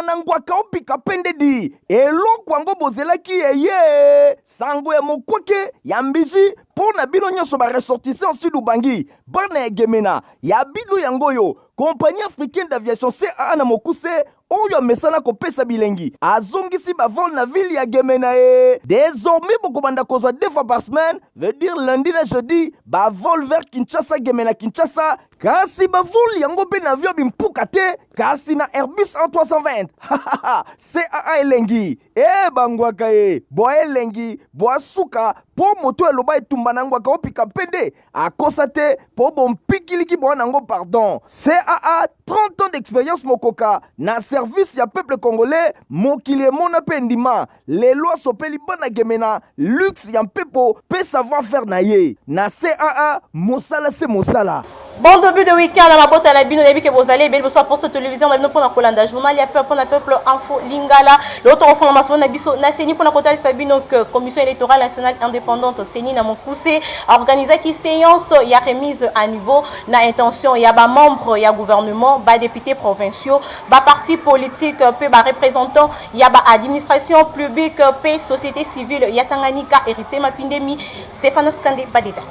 na ngwaka opika mpe ndedi eloko yango bozelaki eye sango ya mokwake ya mbiji mpo na bino nyonso baressortissant Sud Ubangi, bana ya Gemena ya bino. Yango oyo Compagnie africaine d'aviation, CAA na mokuse, oyo amesana kopesa bilengi, azongisi bavol na ville ya Gemena. E désormais bokobanda kozwa deux fois par semaine, veut dire lundi na jeudi, bavol vers Kinshasa, Gemena, Kinshasa. Kasi bavol yango mpe na avion bimpuka te, kasi na Airbus A320. CAA elengi e bangwaka ye bwa elengi bwa suka, mpo moto eloba etumba na ngwaka opika mpe nde akosa te, mpo bompikiliki bwa nango. Pardon, CAA, 30 ans d'expérience mokoka na service ya peuple congolais. Mokili emona mpe ndima lelo asopeli bana Gemena luxe ya mpepo mpe savoir faire na ye. Na CAA, mosala se mosala. Bon début de week-end na mabota na bino. Nayebi ke bozali ebele liboso ya poste télévision na bino mpona kolanda journal ya peuple mpona peuple, Info Lingala. Lelo tokofonga masolo na biso na CENI mpona kotalisa bino ke Commission électorale nationale indépendante, CENI na mokuse, aorganisaki séance ya remise à niveau na intention ya bamembre ya gouvernement, badéputé provinciaux, baparti politique mpe bareprésentant ya baadministration publique mpe société civile ya Tanganyika. Héritier Mapindemi, Stéphane Skande, badétail.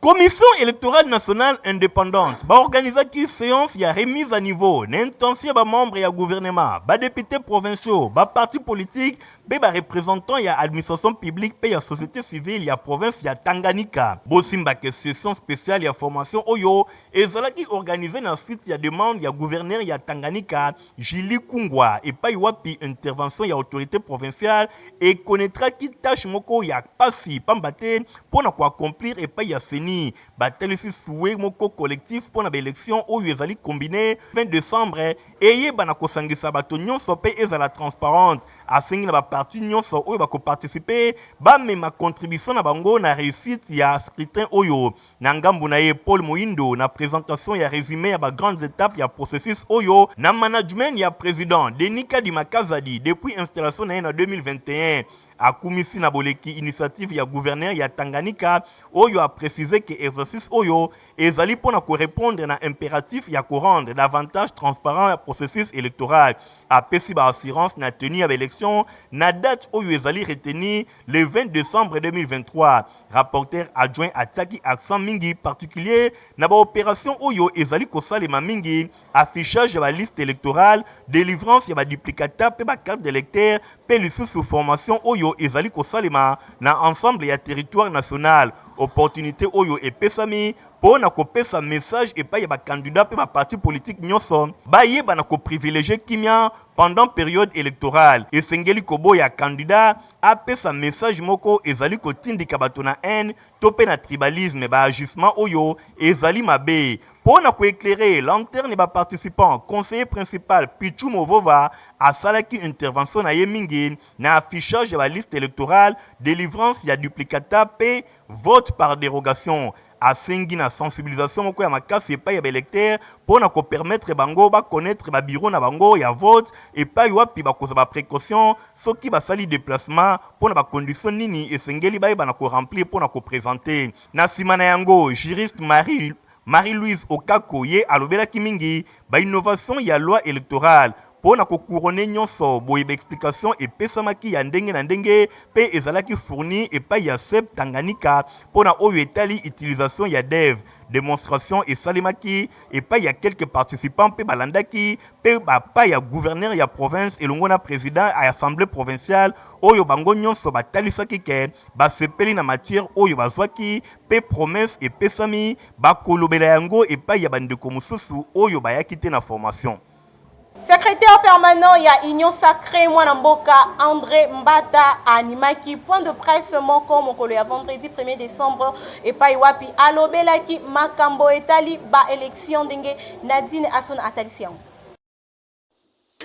Commission électorale nationale indépendante baorganizaki séance ya remise à niveau na intention ya bamembre ya gouvernement, badéputé provinciaux, baparti politique mpe bareprésentant ya administration publique mpe ya société civile ya province ya Tanganyika. Bosimbaka session spéciale ya formation oyo ezalaki organisé na suite ya demande ya gouverneur ya Tanganyika, Julie Kungwa, epai wapi intervention ya autorité provinciale ekonnaîtraki tâche moko ya pasi, pamba te mpo na koaccomplir epai ya CENI. Batelisi souhait moko collectif mpo na baélection oyo ezali combiné 20 décembre eyeba na kosangisa bato nyonso mpe ezala transparente. Asengi na baparti nyonso oyo bakoparticipe bamema contribution na bango na réussite ya scrutin oyo. Na ngambu na ye, Paul Moindo, na présentation ya résumé ya bagrandes étapes ya processus oyo na management ya président Denis Kadima Kazadi depuis installation na ye na 2021, akumisi na boleki initiative ya gouverneur ya Tanganyika oyo aprécise ke exercice oyo ezali mpona korépondre na impératif ya korendre davantage transparent ya processus électoral. Apesi baassurance na tenue ya baélection na date oyo ezali retenu, le 20 décembre 2023. Rapporteur adjoint atiaki accent mingi particulier na baopération oyo ezali kosalema mingi: affichage ya baliste électorale, délivrance ya baduplicata mpe bacarte d'électeur, mpe lisusu formation oyo ezali kosalema na ensemble ya territoire national. Opportunité oyo epesami mpo na kopesa message epai ya bakandidat mpe baparti politique nyonso bayeba na koprivilégie kimia pendant période électorale. Esengeli koboya candidat apesa message moko ezali kotindika bato na haine to mpe na tribalisme, baagissement oyo ezali mabe. Mpo na koéclairer lanterne baparticipant, conseiller principal Pichu Movova asalaki intervention na ye mingi na affichage ya baliste électorale, délivrance ya duplicata mpe vote par dérogation. Asengi na sensibilisation moko ya makasi epai ya baélecteur mpo na kopermettre bango bakonnaître babiro na bango ya vote, epai wapi bakozwa baprécaution soki basali déplacement, mpo na bacondition nini esengeli bayeba na koremplir mpo na koprésente. Na nsima na yango, juriste Marie-Louise Okako, ye alobelaki mingi bainnovation ya loi électorale. Mpo na kocouronner nyonso boye, baexplication epesamaki ya ndenge na ndenge mpe ezalaki fourni epai ya SEP Tanganyika mpo na oyo etali utilisation ya DEV. Démonstration esalemaki epai ya quelques participants mpe balandaki mpe bapai ya gouverneur ya province elongo na président ya assemblée provinciale, oyo bango nyonso batalisaki ke basepeli na matière oyo bazwaki mpe promesse epesami bakolobela yango epai ya bandeko mosusu oyo bayaki te na formation. Secrétaire permanent ya Union sacrée, mwana mboka André Mbata, animaki point de presse moko mokolo ya vendredi 1er décembre, epai wapi alobelaki makambo etali ba élection, ndenge Nadine Asona atalisi yango.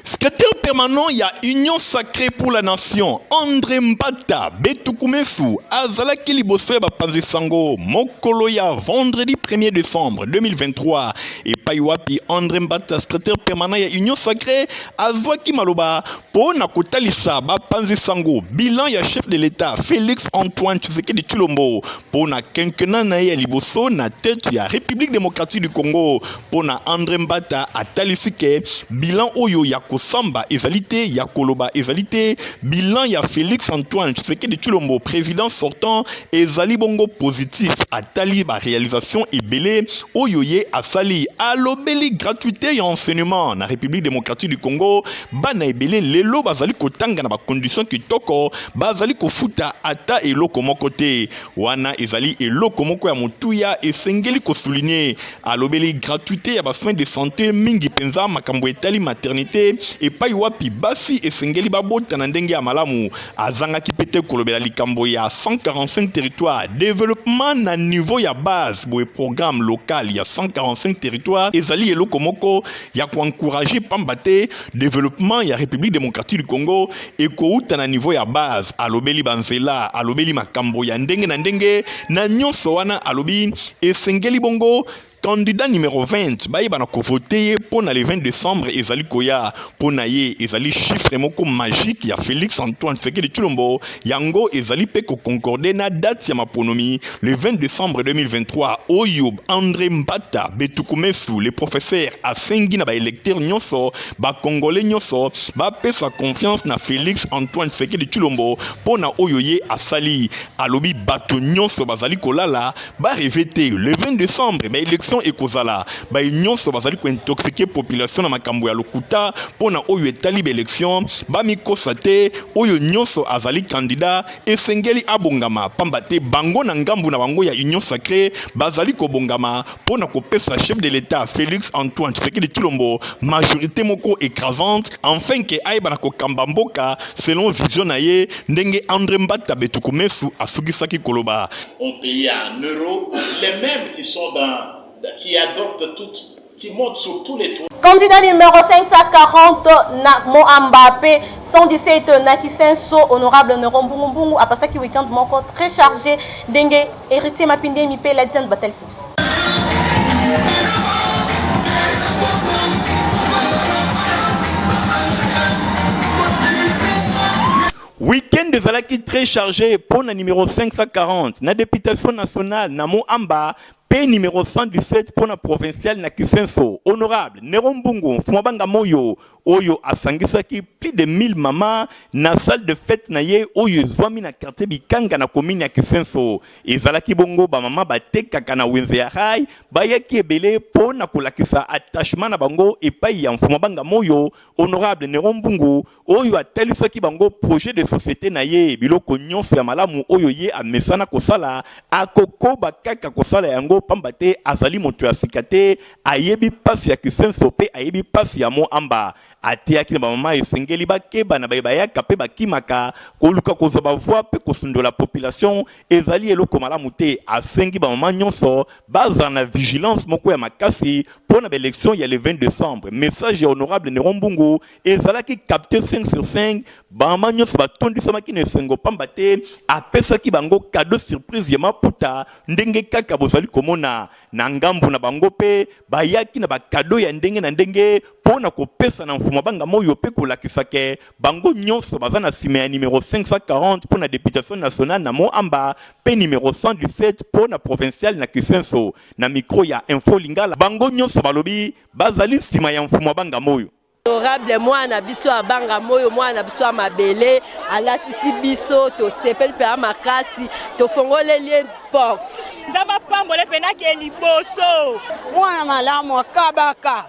Secrétaire permanent ya Union sacrée pour la nation, André Mbata Betukumesu, azalaki liboso ya bapanzi sango mokolo ya vendredi 1er décembre 2023, epai wapi André Mbata, secrétaire permanent ya Union sacrée, azwaki maloba mpo na kotalisa bapanzi sango bilan ya chef de l'État Félix Antoine Tshisekedi Tshilombo mpo na quinquennat na ye ya liboso na tête ya République démocratique du Congo. Mpo na André Mbata, atalisi ke bilan oyo ya kosamba ezali te, ya koloba ezali te. Bilan ya Felix Antoine Tshisekedi Tshilombo, président sortant, ezali bongo positif. Atali ba réalisation ebele oyo ye asali. Alobeli gratuité ya enseignement na République démocratique du Congo. Bana ebele lelo bazali kotanga na ba conditions kitoko, bazali kofuta ata eloko moko te. Wana ezali eloko moko ya motuya esengeli kosouligner. Alobeli gratuité ya ba soins de santé, mingi mpenza makambo etali maternité, epai wapi basi esengeli babota na ndenge ya malamu. Azangaki mpe te kolobela likambo ya 145 territoire, développement na niveau ya base. Boye programme local ya 145 territoire ezali eloko moko ya koencourager, pamba te développement ya République démocratique du Congo ekouta na niveau ya base. Alobeli banzela, alobeli makambo ya ndenge na ndenge. Na nyonso wana, alobi esengeli bongo candidat numéro 20 bayeba na kovote ye mpo na le 20 décembre ezali koya. Mpo na ye, ezali chiffre moko magique ya Félix Antoine Tshisekedi Tshilombo. Yango ezali mpe koconcorde na date ya maponomi, le 20 décembre 2023. Oyo André Mbata Betukumesu, le professeur, asengi na baélecteur nyonso, bakongolais nyonso, bapesa confiance na Félix Antoine Tshisekedi Tshilombo mpo na oyo ye asali. Alobi bato nyonso bazali kolala, barêver te. Le 20 décembre baélection ekozala. Baye nyonso bazali kointoxiquer population na makambo ya lokuta mpo na oyo etali baélection, bamikosa te. Oyo nyonso azali candidat esengeli abongama, pamba te bango na ngambu na bango ya Union sacrée bazali kobongama mpo na kopesa chef de l'État Félix Antoine Tshisekedi Tshilombo majorité moko écrasante, enfin ke ayeba na kokamba mboka selon vision na ye, ndenge André Mbata Betukumesu asukisaki koloba. On payait en euros, les mêmes qui sont dans, qui adoptent toutes, qui montent sur tous les toits. Candidat numéro 540 na Mont-Amba mpe 117 na Kisenso, honorable Neron Mbungumbungu apasaki week-end moko très chargé, ndenge Héritier Mapindemi mpe Ladiane batalisi biso. Week-end ezalaki très chargé mpo na numéro 540 na députation nationale na Mont-Amba mpe numéro 117 mpo na provincial na Kisenso, honorable Nero Mbungu Mfumabanga Moyo, oyo asangisaki plus de 1000 mama na salle de fête na ye oyo ezwami na quartier Bikanga na commune ya Kisenso. Ezalaki bongo bamama batekaka na wenze ya rail, bayaki ebele mpo na kolakisa attachement na bango epai ya Mfumabanga Moyo, honorable Nero Mbungu, oyo atalisaki bango projet de société na ye. Biloko nyonso ya malamu oyo ye amesana kosala, akokoba kaka kosala yango, pamba te azali moto ya sika te. Ayebi mpasi ya Kisenso mpe ayebi mpasi ya Mont-Amba. Ateyaki na bamama esengeli bakeba na baye bayaka mpe bakimaka koluka kozwa bavoix mpe kosundola population, ezali eloko malamu te. Asengi bamama nyonso bazala na vigilance moko ya makasi mpo na baélection ya le 20 décembre. Message ya honorable Nero Mbungu ezalaki capté 5 sur 5. Bamama nyonso batondisamaki na esengo, pamba te apesaki bango cadeau surprise ya maputa, ndenge kaka bozali komona na ngambu na bango. Mpe bayaki na bacadeau ya ndenge na ndenge mpo na kopesa na mfumu banga moyo mpe kolakisa ke bango nyonso baza na nsima ya numéro 540 mpo na députation nationale na Mont-Amba mpe numéro 117 mpo na provincial na Kisenso. Na micro ya Info Lingala, bango nyonso balobi bazali nsima ya mfumu banga moyo. Honorable mwana biso abanga moyo, mwana biso ya mabele, alatisi biso, tosepeli mpenza makasi, tofongoleli ye porte. Nzambe apambole mpenake liboso. Mwana malamu, akabaka.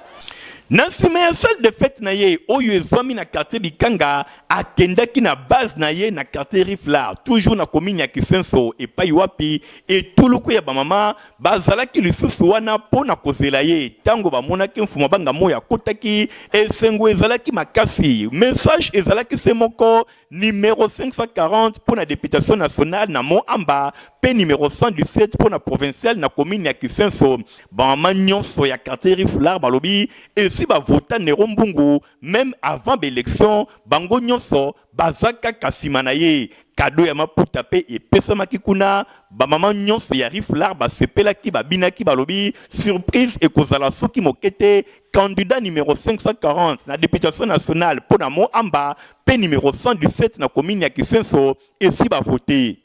Na nsima ya salle de fête na ye oyo ezwami na quartier Bikanga, akendaki na base na ye na quartier Riflar, toujours na commune ya Kisenso, epai wapi etuluku ya bamama bazalaki lisusu wana mpo na kozela ye. Ntango bamonaki mfumu banga moyo akotaki, esengo ezalaki makasi. Message ezalaki se moko: numéro 540 mpo na députation nationale na Mont-Amba mpe numéro 117 mpo na provincial na commune ya Kisenso. Bamama nyonso ya quartier Riflar balobi esi bavota Nero Mbungu même avant baélection, bango nyonso baza kaka nsima na ye. Cadeau ya maputa mpe epesamaki kuna. Bamama nyonso ya Riflar basepelaki, babinaki, balobi surprise ekozala soki moke te. Candidat numéro 540 na députation nationale mpo na Mont-Amba mpe numéro 117 na commune ya Kisenso esi bavote.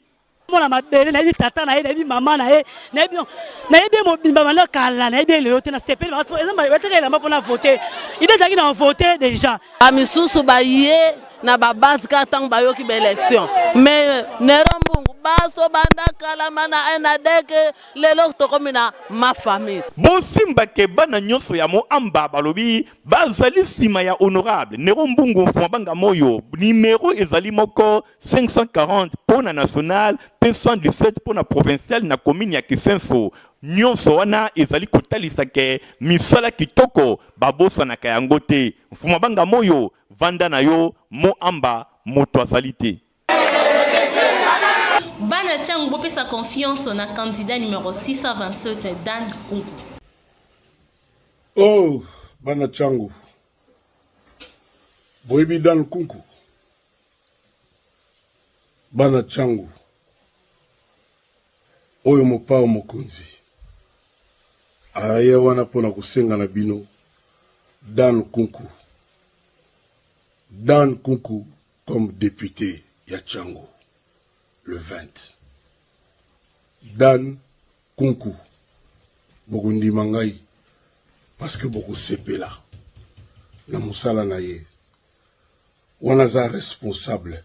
Mwana mabele nayebi tata na ye, nayebi mama na ye, nayebi nayebi ye mobimba banda kala, nayebi ye lelo te. Na sepeli bateka elamba mpona vote, ide ezalaki na vote deja. Bamisusu baye na babase kaka ntango bayoki baélection, mais Nero Mbungu baso banda kala mana enadek, lelo tokomi na ma famille. Bosimba ke bana nyonso ya Moamba balobi bazali nsima ya honorable Nero Mbungu Mfuma Banga Moyo. Numero ezali moko 540 mpo na national mpe 117 mpo na provincial na commune ya Kisenso. Nyonso wana ezali kotalisa ke misala kitoko babosanaka yango te. Mfuma Banga Moyo, vanda na yo, Moamba moto azali te. Bana Tshangu, bopesa confiance na candidat numero 627 Dan Kunku. Oh, bana Tshangu, boyebi Dan Kunku? Bana Tshangu, oyo mopao mokonzi aya wana mpo na kosenga na bino Dan Kunku, Dan Kunku comme député ya Tshangu le 20. Dan Kunku, bokondima ngai parce que bokosepela na mosala na ye wana. Aza responsable,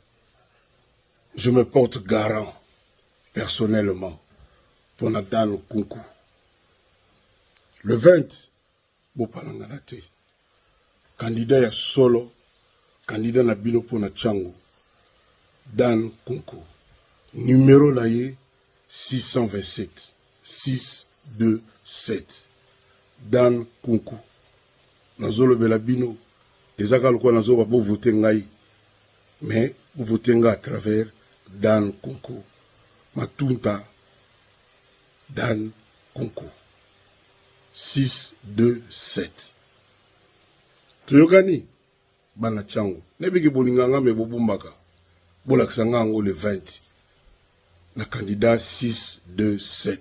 je me porte garant personnellement mpona Dan Kunku le 20. Bopalangana te, candidat ya solo, candidat na bino mpona Tshangu, Dan Kunku, numero na ye 627, 627, Dan Kunku. Nazolobela bino, eza kaka lokola nazoba bovote ngai, mais bovote ngai à travers Dan Kunku Matunta. Dan Kunku 6 2 7. Toyokani bana Tshangu, nayebiki bolinga nga me bobombaka, bolakisa nga yango le 20 na candidat 6 2 7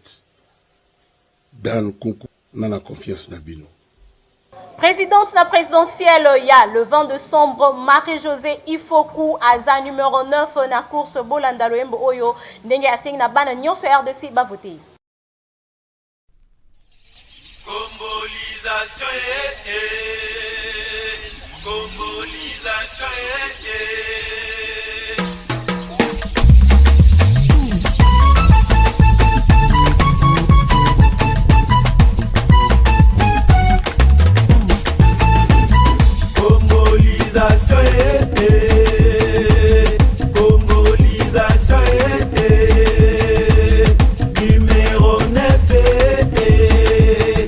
Dan Kunku na confiance na bino. Présidente na présidentielle ya le 20 décembre, Marie-Josée Ifoku aza numéro 9 na course. Bolanda loyembo oyo ndenge asengi na bana nyonso ya RDC bavote. Congolization, eh, eh. Congolization, eh, eh. Congolization, eh, eh. Congolization, eh, eh. Numéro 9, eh, eh.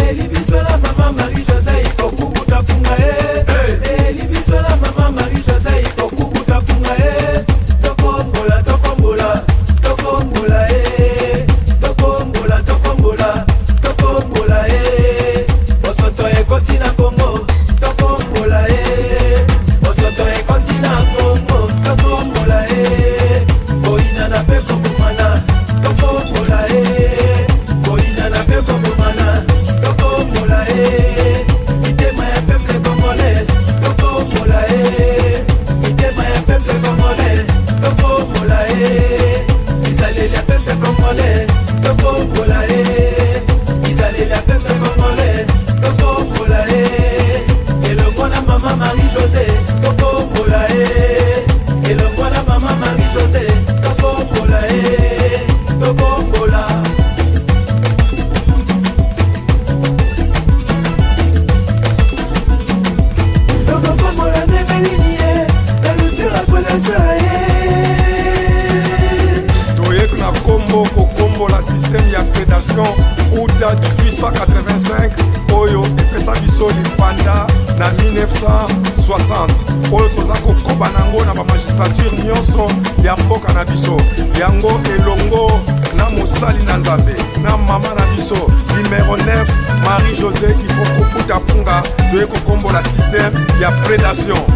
Elibiso la mama Marie-Josée Ikokubuta punga, eh. Elibiso la mama Marie-Josée Ikokubuta punga, eh. Tokombola, tokombola, tokombola, eh. Tokombola, tokombola, tokombola, eh. Bosoto ekoti na Kongo, tokombola, eh. Bosoto ekoti na Kongo, tokombola, eh. Koyinana mpe kobomana, tokombola, eh. Koyinana mpe kobomana, tokombola, eh. Mitema ya peuple congolais, tokombola, eh. Mitema ya peuple congolais, tokombola, eh. Bizaleli ya peuple congolais, tokombola, eh. Bizaleli ya peuple congolais, tokombola, eh. Elongo na mama Marie-Josée, tokombola, eh. Elongo na mama Marie-Josée, tokombola, eh. Tokombola. Tokokombola ndenge nini ye na lutura kolesa ye. Toyeki na nkombo kokombola système ya prédation uta 1885 oyo epesa biso lipanda na 1960, oyo toza kokoba nango na bamagistrature nyonso ya mboka na biso. Yango elongo na mosali na Nzambe na mama na biso numero 9 Marie-Josée Ifoko Puta Punga, toye kokombola système ya prédation.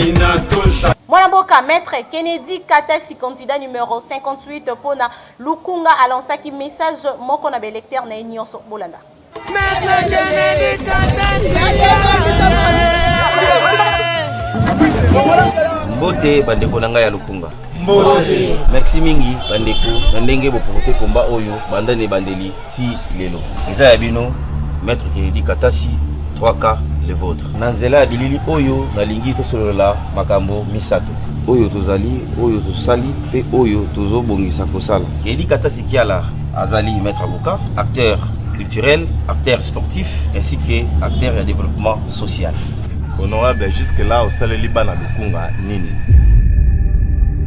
Inatosha. Mwana mboka maître Kennedy Katasi, candidat numéro 58 mpona Lukunga, alansaki message moko na baélecteur na ye nyonso. Bolanda. Maître Kennedy Katasi. Mbote bandeko na ngai ya Lukunga. Mbote. Merci mingi bandeko na ndenge boporte komba oyo banda na ebandeli ti lelo. Eza ya bino Maître Kennedy Katasi 3K le vôtre. Na nzela ya bilili oyo nalingi tosolola makambo misato oyo tozali, oyo tosali mpe oyo tozobongisa kosala. Kennedy Katasi Kiala azali maître avocat, acteur culturel, acteur sportif ainsi que acteur ya développement social. Honorable, jusque là osaleli bana Lukunga nini?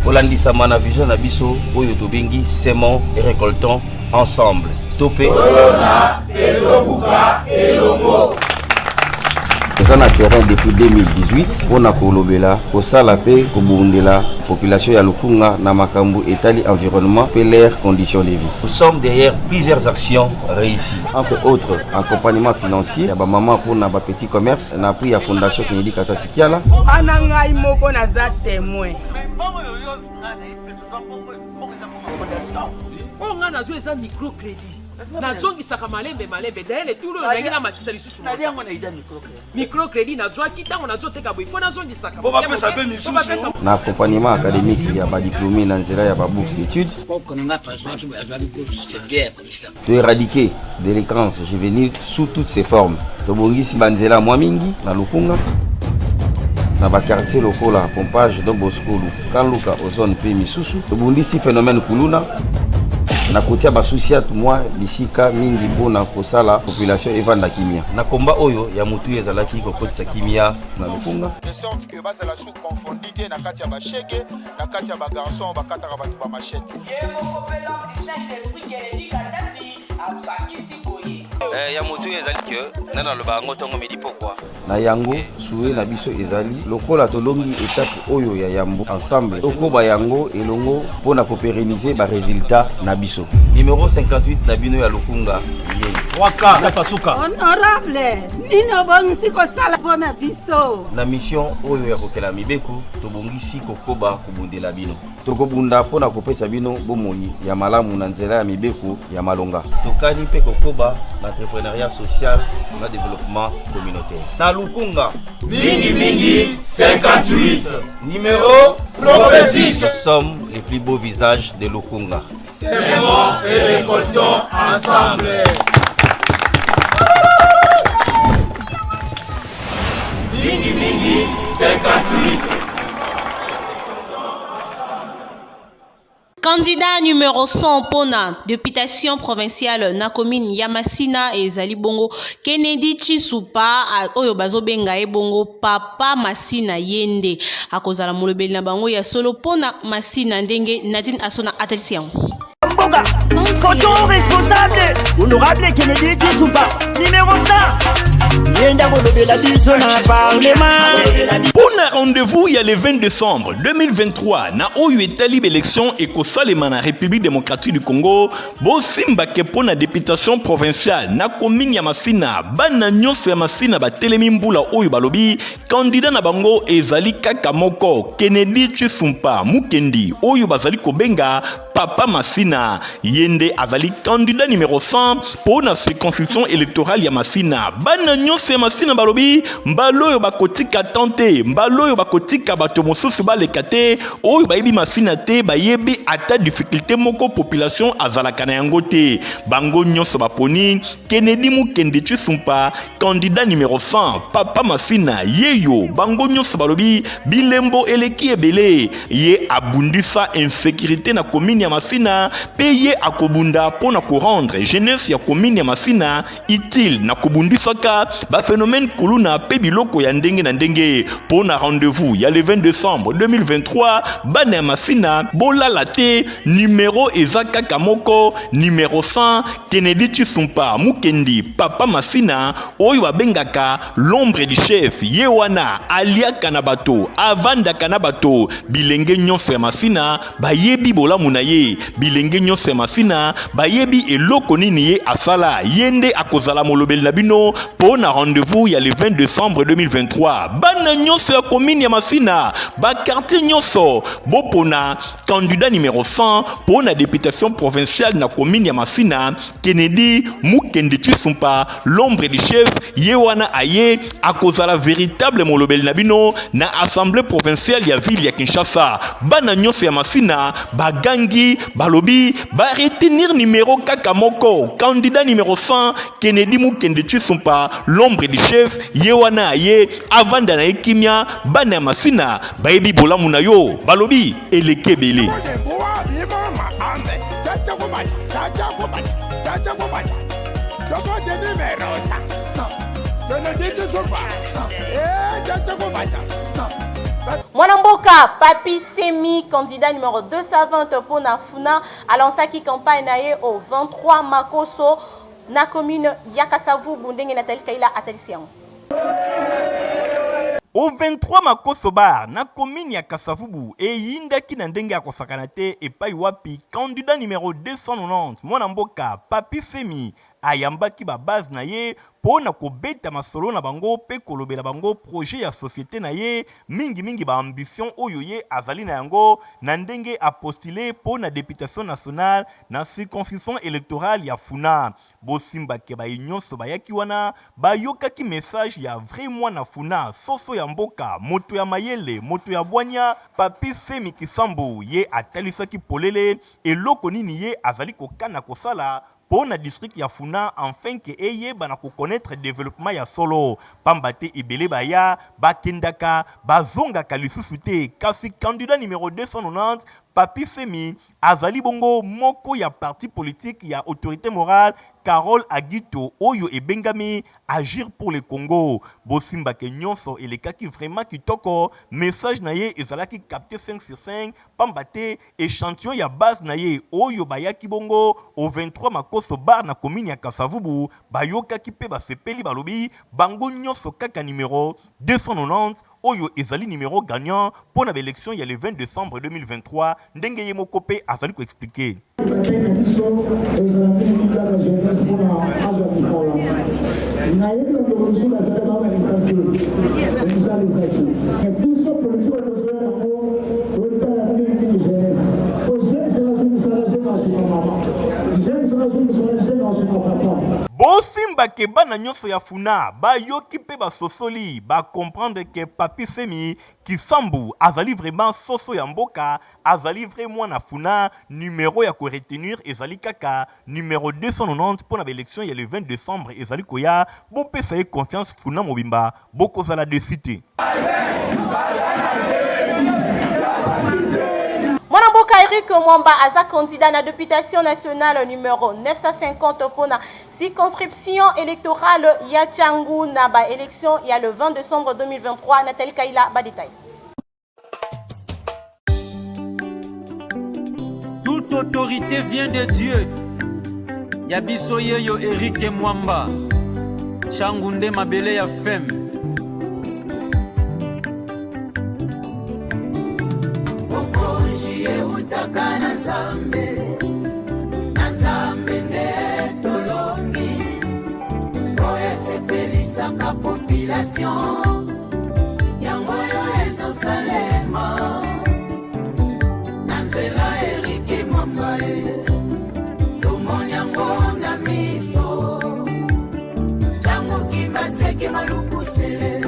Kolandisama na vision na biso oyo tobengi semons et récoltons ensemble to mpe Tolona mpe tobuka elongo. Toza na terrain depuis 2018 mpo na kolobela, kosala mpe kobundela population ya Lukunga na makambo etali environnement mpe leur condition de vie. Nous sommes derrière plusieurs actions réussies, entre autres accompagnement financier ya ba mamans mpo na ba petits commerces na appui ya Fondation Kennedy Katasi Kiala. Wana ngai moko naza temoin. Oyo ngai nazwa eza micro credit nazongisaka malembe malembe dayele tulu oyo ndenge namatisa lisusu micro credit nazwaki ntango nazoteka boye fo nazongisaka Po bapesa pe misusu. Na accompagnement académique ya ba diplômés na nzela ya ba bourses d'études. Koko na ngai azwaki boye azwaki bourse c'est bien comme ça. To éradiquer délinquance juvénile sous toutes ses formes. Tobongisi ba nzela mwa mingi na Lukunga na ba quartier lokola Pompage, Don Bosco, Luka, Ozone mpe misusu. Tobundisi phénomène kuluna na kotia basusiat mwa bisika mingi mpo na kosala population evanda kimia. Na komba oyo ya motuya ezalaki kokotisa kimia na Lukunga. De sorte que bazala su confondu te na kati ya ba chegue, na kati ya ba garçons oyo bakataka bato ba machette. Ye moko pe l'homme du Saint Esprit Kennedy Katasi abakisi boye. Eh, ya motuya ezali que nani aloba yango ntongo midi pokwa. Na yango, souhait na biso ezali lokola tolongi etape oyo ya yambo ensemble, tokoba yango elongo mpo na kopereniser ba resultats na biso. Numero 58 na bino ya Lukunga ye. 3K tapasuka. Honorable, nini obongisi kosala mpo na biso? Na mission oyo ya kokela mibeko, tobongisi kokoba kobundela bino. Tokobunda mpo na kopesa bino bomoi ya malamu na nzela ya mibeko ya malonga. Tokani mpe kokoba na entrepreneuriat social na developpement communautaire. Na Lukunga. Mingi mingi 58. Numéro prophétique. Nous sommes les plus beaux visages de Lukunga. Semons et récoltons ensemble. Mingi mingi 58. Candidat numéro 100 pona deputation provinciale na commune ya Masina ezali bongo Kennedy Chisupa oyo bazobenga ye bongo Papa Masina yende akozala molobeli na bango ya solo pona Masina ndenge Nadine Asona atalisi yango. Mboka, photo responsable, honorable Kennedy Chisupa, numéro 100. Yenda kolobela biso na parlement. Mpo na rendez-vous ya le 20 décembre 2023 na oyo etali baélection ekosalema na République démocratique du Congo, bosimbake mpo na deputation provinciale na commune ya Masina. Bana nyonso ya Masina batelemi mbula oyo balobi candidat na bango ezali kaka moko, Kennedy Chisumpa Mukendi oyo bazali kobenga Papa Masina. Ye nde azali candidat numero 100 mpo na circonscription électorale ya Masina. Bana nyonso ya Masina balobi mbala oyo bakotika temps te, mbala oyo bakotika bato mosusu baleka te, oyo bayebi Masina te, bayebi ata difficulté moko population azalaka na yango te. Bango nyonso baponi Kennedy Mukende Chisumpa, candidat numero 100, Papa Masina yeyo. Bango nyonso balobi bilembo eleki ebele, ye abundisa insécurité na commune ya Masina pe ye akobunda mpo na korendre jeunesse ya commune ya Masina utile na kobundisaka ba phénomène kuluna pe biloko ya ndenge na ndenge. Mpo na rendez-vous ya le 20 décembre 2023, bana ya Masina bolala te, numero eza kaka moko, numero 100, Kennedy Chisumpa Mukendi, Papa Masina oyo babengaka l'ombre du chef, ye wana aliaka na bato, avandaka na bato, bilenge nyonso ya Masina bayebi bolamu na ye. te. Bilenge nyonso ya Masina bayebi eloko nini ye asala. Ye nde akozala molobeli na bino mpo na rendez-vous ya le 20 décembre 2023. Bana nyonso ya commune ya Masina, ba quartier nyonso bopona candidat numéro 100 mpo na députation provinciale na commune ya Masina, Kennedy Mukendi Tshisumpa, l'ombre du chef. Ye wana aye akozala véritable molobeli na bino na assemblée provinciale ya ville ya Kinshasa. Bana nyonso ya Masina bagangi, balobi ba retenir numéro kaka moko, candidat numéro 100 Kennedy Mukendi Tshisumpa, l'ombre du chef. Ye wana aye avanda na ye kimia. Bana ya Masina bayebi bolamu na yo, balobi eleki ebele. Mwana mboka Papi Semi, candidat numéro 220 mpo na Funa, alansaki campagne na ye au 23 Makoso na commune ya Kasavubu, ndenge Nathalie Kaila atalisi yango. Au 23 Makoso Bar na commune ya Kasavubu eyindaki na ndenge ya kosakana te, epai wapi candidat numero 290 mwana mboka Papi Semi ayambaki ba base na ye mpo na kobeta masolo na bango mpe kolobela bango projet ya societe na ye, mingi mingi ba ambitions oyo ye azali na yango na ndenge a postuler mpo na deputation nationale na circonscription electorale ya Funa. Bosimba ke baye nionso bayaki wana bayokaki message ya vrai mwana Funa, soso ya mboka, moto ya mayele, moto ya bwania, Papy Semi Kisambu. Ye atalisaki polele eloko nini ye azali kokana kosala po na district ya Funa enfin que eyeba na ko connaitre developpement ya solo, pamba te ebele baya, bakendaka, bazongaka lisusu te. Kasi candidat numero 290, Papy Semi, azali bongo moko ya parti politique ya autorite morale Carole Agito oyo ebengami Agir pour le Congo. Bosimba ke nionso elekaki vraiment kitoko, message na ye ezalaki capte 5 sur 5, pamba te echantillon ya base na ye oyo bayaki bongo au 23 Makoso Bar na commune ya Kasa-Vubu bayokaki pe basepeli, balobi bango nionso kaka numero 290 oyo ezali numero gagnant mpo na ba elections ya le 20 decembre 2023, ndenge ye moko pe azali ko expliquer. Bakei na biso ezala mingi kaka jeunesse mpona azwa misala. Nayebi bandeko mosusu bazali baa balisansie misala ezaki biso politike oyo tozoya yango totala mingi mingi jeunesse po jeune soki azwi mosala jeune asunga mama jeune soki azwi mosala jeune asunga papa. Bosimba ke bana nionso ya Funa bayoki pe basosoli, ba comprendre ke Papy Semi Kisambu azali vraiment soso ya mboka, azali vrai mwana Funa, numero ya ko retenir ezali kaka numero 290 pona ba elections ya le 20 decembre ezali koya, bopesa ye confiance Funa mobimba bokozala deçu te. Mwana mboka Eric Mwamba aza candidat na deputation nationale numero 950 pona circonscription électorale ya Tshangu na ba élection ya le 20 décembre 2023. Nathalie Kaila ba détail. Toute autorité vient de Dieu. Ya biso yeyo Eric Mwamba. Tshangu nde mabele ya femme. Bokonzi eutaka na Nzambe, na Nzambe nde tolongi, oyo esepelisaka population, yango oyo ezosalema na nzela Erike Mwamba e, tomoni yango na miso, Tshangu Kimbaseke Malukusele.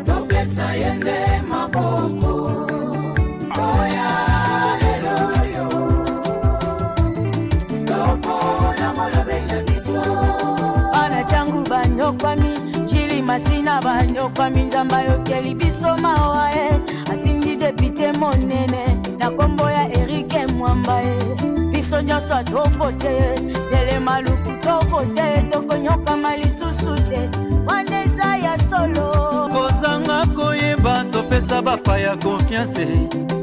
Topesa ye nde maboko oya lelo oyo topona molobeli na biso. Bana ntango banyokwami Chili Masina banyokwami, Nzambe ayokeli biso mawa e, atindi depute monene na kombo ya Erike Mwamba e, biso nyonso tovote Zele Maluku tovote, tokonyokama lisusu te, wana eza ya solo. Kozanga koyeba topesa bapaya confiance,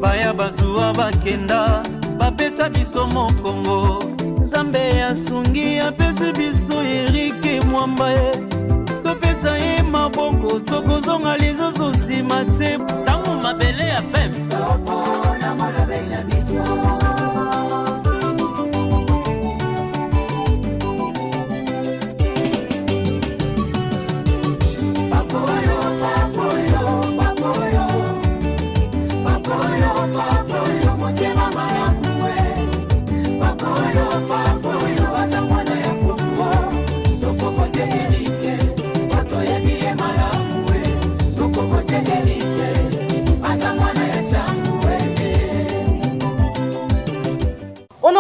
baya bazuwa bakenda bapesa biso mokongo, Nzambe asungi apesi biso Erike Mwamba e, topesa ye maboko tokozonga lisusu nsima te. Ntango mabele ya pembe topona molobeli na biso.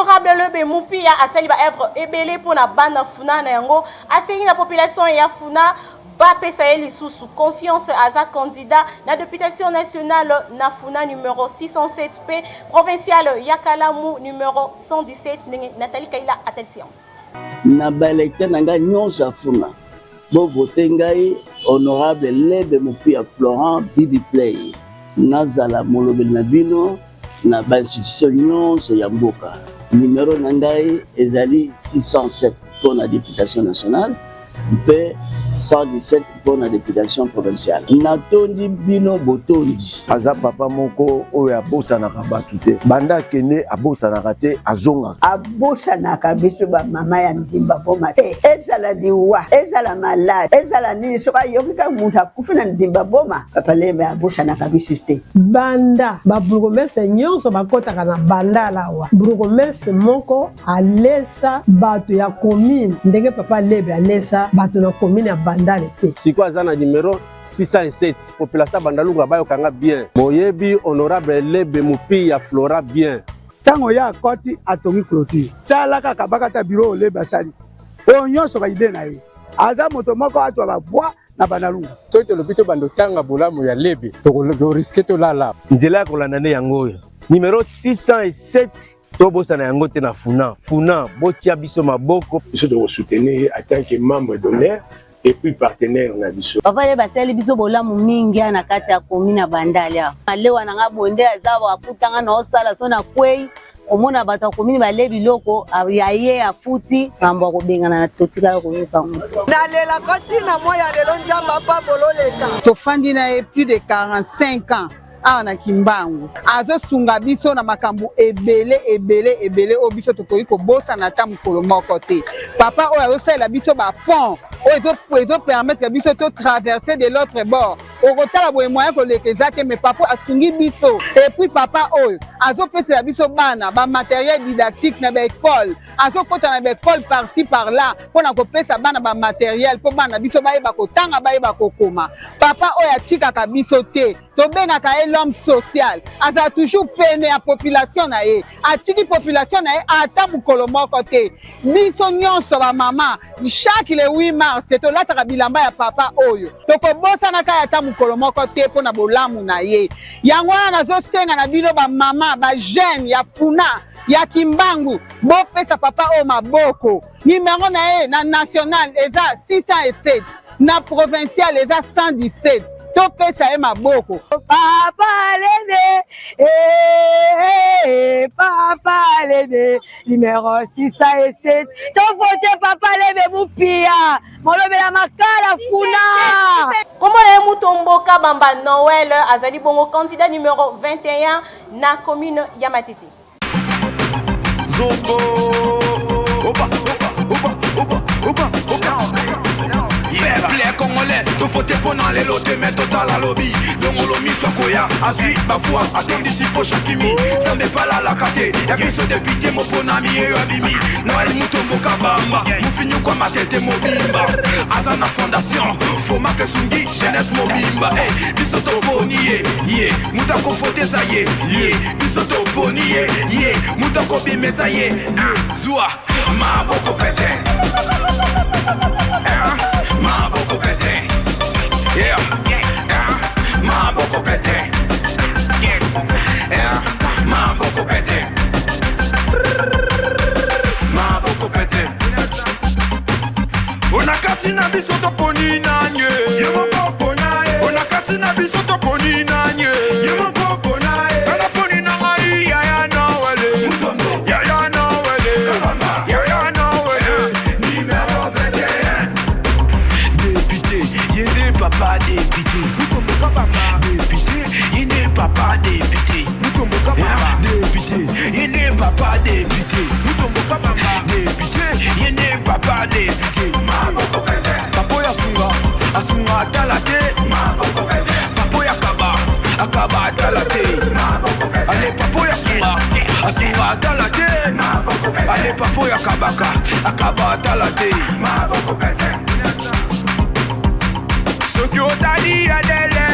Honorable Lebe Mupia asali ba œuvre ebele mpo na bana Funa, na yango asengi na population ya Funa bapesa ye lisusu confiance. Aza candidat na députation nationale na Funa numéro 607 mpe provinciale ya Kalamu numéro 117, ndenge Nathalie Kaila atalisi yango. Na baélecteur na ngai nyonso ya Funa, bovote ngai honorable Lebe Mopia Florent Bibi Play, nazala molobeli na bino na bainstitution nyonso ya mboka. Numero na ngai ezali 607 mpo na députation nationale mpe 117 mpo na députation provinciale. Natondi bino botondi. Aza papa moko oyo abosanaka bato te. Banda akende, abosanaka te, azongaka. Abosanaka biso bamama ya Ndimba Boma te. Ezala liwa, ezala malade, ezala nini, soki ayoki kaka moto akufi na Ndimba Boma, Papa Lembe abosanaka biso te. Banda babourgmestre nyonso bakɔtaka na Bandala awa, bourgmestre moko alesa bato ya commune ndenge Papa Lebe alesa bato na commune ya Bandale te. Sikoyo aza na numero 607. Population ya Bandalunga bayokanga bien, boyebi honorable Lebe Mupia Flora bien. Ntango ye akɔti, atongi clôture. Tala kaka bakata bureau oyo Lebe asali, oyo nyonso baidées na ye. Aza moto moko azwa bavoix na Bandalunga. Soki tolobi tobanda otanga bolamu ya Lebe, torisquer tolala. Nzela ya kolanda nde yango oyo, numero 607, tobosana yango te na Funa. Funa, botia biso maboko. Biso tokosoutenir ye en tant que membre d'honneur et puis partenaire na biso. Papa ye basali biso bolamu mingi na kati ya commune ya Bandali awa. Alewa na nga bonde aza akutanga na osala so na kwei, omona bato ya commune bale biloko ya ye, afuti mambo ya kobengana na totikala koyoka yango. Nalelaka ntina moi ya lelo, Nzambe apambola oleka. Tofandi na ye plus de 45 ans awa na Kimbangu. Azosunga biso na makambo ebele ebele ebele oyo biso tokoki kobosana ata mokolo moko te. Papa oyo azosalela biso bapont oyo ezopermettre biso totraverser de l'autre bord. Okotala boye, moyen koleka eza te, mais papa asungi biso. Et puis papa oyo azopesela biso bana bamatériel didactique na baécole, azokɔta na baécole par-ci par-là mpona kopesa bana bamatériel mpo bana biso bayeba kotanga, bayeba kokoma. Papa oyo atikaka biso te, tobengaka ye l'homme social. Azala toujours pene ya population na ye, atiki population na ye ata mokolo moko te. Biso nyonso bamama, chaque le 8 mars tolataka bilamba ya papa oyo. Tokobosanaka ye ata mokolo moko te mpo na bolamu na ye. Yango wana nazosenga na bino bamama, bajeune ya Funa, ya Kimbangu, bopesa papa oyo maboko. Nimero na ye na national eza 607, na provincial eza 117. Topesa ye maboko. Papa Lebe, eh, eh, Papa Lebe, numéro 607. Tovote Papa Lebe Mupia, molobela makala Funa. Kombo na ye Mutomboka Bamba Noel, azali bongo candidat numéro 21 na commune ya Matete. Zongo. Oba, oba, oba, oba, oba, oba. Peuple congolais, tovote mpo na lelo te, me totala lobi. Longolo miso, akoya azwi bavoix, atondisi poche, akimi. Nzambe epalalaka te. Ya biso député moponami eyo abimi, Noel Mutombo Kabamba, mofinyukwa Matete mobimba. Aza na fondation Fomaka, esungi jeunesse mobimba. Eh, biso toponi ye, ye moto akovote eza ye, ye biso toponi ye, ye moto akobima eza ye. Ah, zwa maboko pete. Ah, maboko pete. Yeah. Ah, maboko pete. Yeah. Maboko pete, maboko pete. Ona kati na biso toponi nanye? Ye moko pona ye. Ona kati na biso toponi nanye? Ye moko pona ye. Kana poni na ngai yaya Noele, yaya Noele, yaya Noele, numéro 21 député. Ye nde papa député, député. Ye nde papa député, député. Ye nde papa député, député. Ye nde papa député. Papa oyo asunga, asunga atala te. Papa oyo akaba, akaba atala te. Ale, papa oyo asunga, asunga atala te. Ale, papa oyo akabaka, akaba atala te. Soki otali Adele,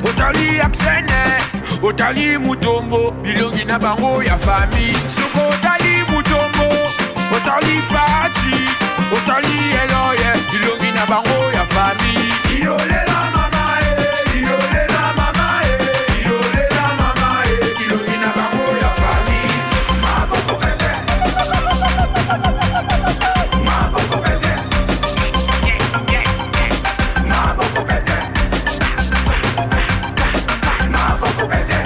otali Aksene, otali Mutombo, bilongi na bango ya famille. Soki otali Mutombo Otali Fatshi, otali Eloye, bilongi na bango ya famille. Iyolela mama e, iyolela mama e, iyolela mama e, bilongi na bango ya famille. Maboko pete, maboko pete, maboko pete, maboko pete,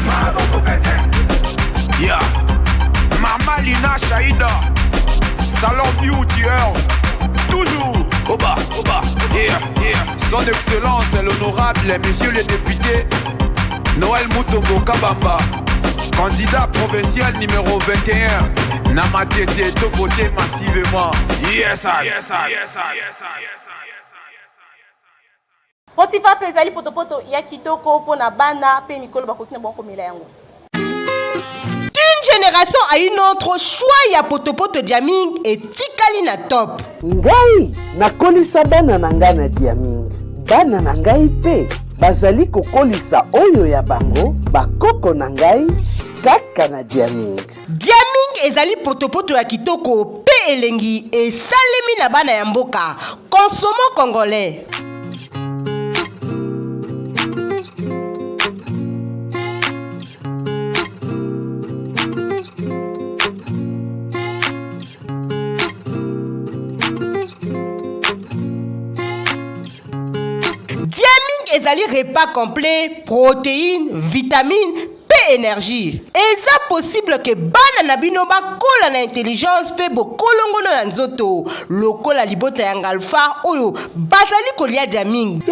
maboko pete. Yeah. Mama Lina Shaida, Salon Beauty Earth, toujours Oba, Oba, yeah. Son Excellence, l'honorable, monsieur le député, Noël Mutombo Kabamba, candidat provincial numéro 21. Namatete, to voter massivement. Yes, I, yes, I, yes, I, yes, I, yes, I. Potifa mpe ezali potopoto ya kitoko mpo na bana mpe mikolo bakoki na bango komela yango. D'une génération à une autre, choix ya potopoto Diaming etikali na top. Ngai nakolisa bana na ngai na Diaming. Bana na ngai mpe bazali kokolisa oyo ya bango bakoko na ngai kaka na Diaming. Diaming ezali potopoto ya kitoko mpe elengi esalemi na bana ya mboka. Consommons congolais. Diaming ezali repas complet, protéines, vitamines mpe energie. Eza possible ke bana na bino bakola na intelligence mpe bokolongono ya nzoto lokola libota ya Ngalfar oyo bazali kolia diaming.